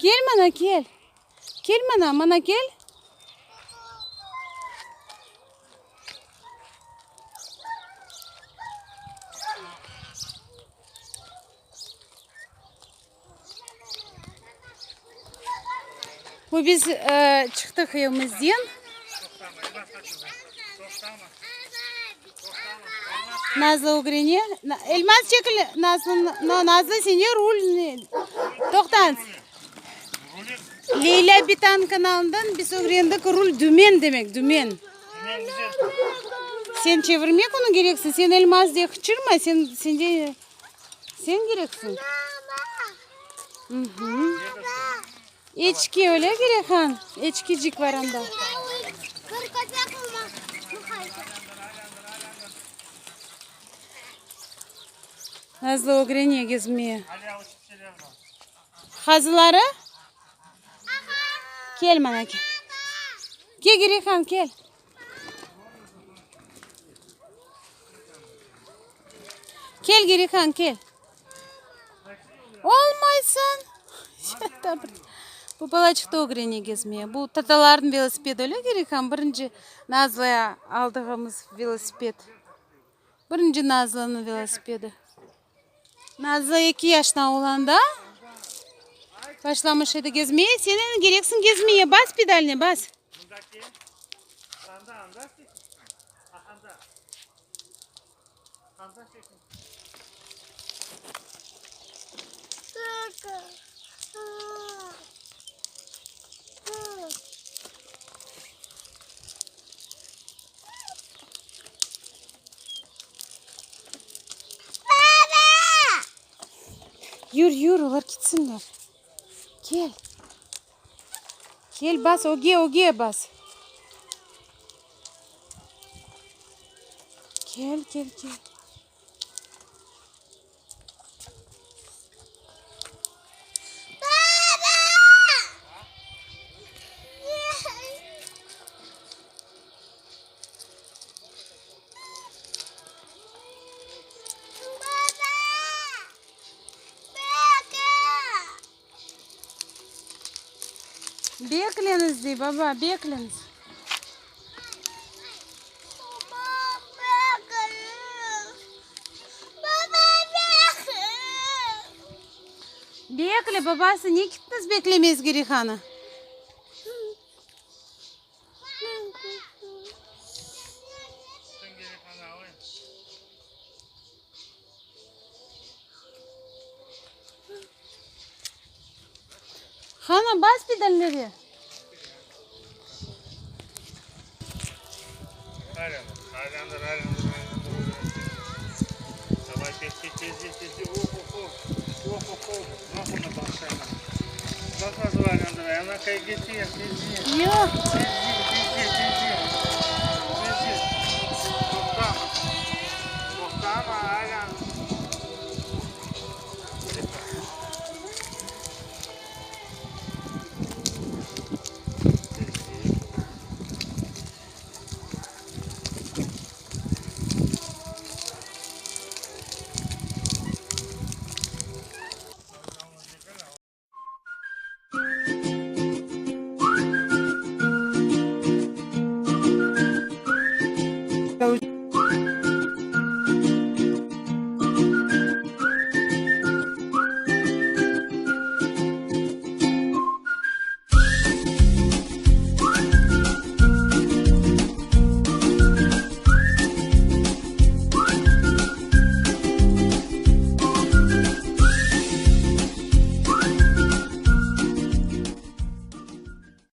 Kel mana, kel. Kel mana, mana kel. Bu biz çıqtıq evimizden. Nazlı ögrene. Elmaz çekil, Nazlı, Nazlı sende rul ne? Toqtañız. Leylâ bitanıñ kanalından biz ögrendik, rul dümen demek, dümen. Sen çevirmek onı kereksiñ, sen Elmaz de qıçırma, sen, sende, sen kereksiñ. Eçki öyle kerek, han, eçkicik bar anda. Nazlı ögrene gezmeye. Qazıları? Kel mana, kel. Kel, Girihan, kel. Kel, Girihan, kel. Olmaysın. Bu balaçıq da ögrene gezmeye. Bu tatalarnıñ velosipedi öyle, Girihan? Birinci Nazlıya aldığımız velosiped. Birinci Nazlınıñ velosipedi. Nazlı eki yaşına olanda başlamış edi gezmeye. Sen endi kereksiñ gezmeye. Bas pedaline, bas. Yür, yür, olar ketsinler. Kel. Kel, bas, öge, öge bas. Kel, kel, kel. Bekleñiz, dey baba, bekleñiz. Bekle, babası, ne kettiñiz beklemez Girihanı? Qana, bas pedallerge. Aylandır, aylandır, aylandır. Davay, tez, tez, tez, tez, tez. Oh, oh, oh. Oh, oh, oh. Baq ona, baq, aylan. Baq, nasıl aylandır. Aylan, tez, tez, tez. Yoq. Tez.